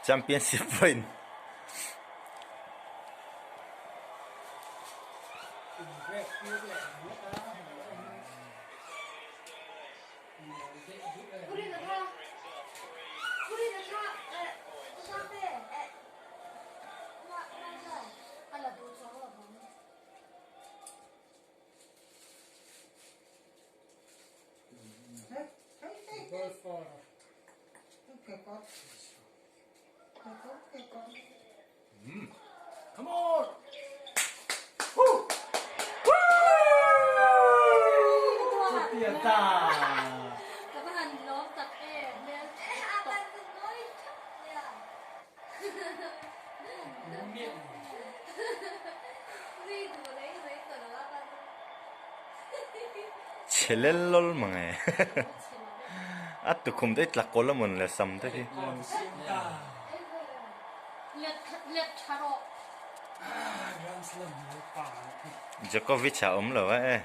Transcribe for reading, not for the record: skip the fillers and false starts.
Championship point. Come on! Chhe lel lawl mang e. A tukhum te hi tla kawl a mawn le sam te khi. Djokovic a awm lo a e.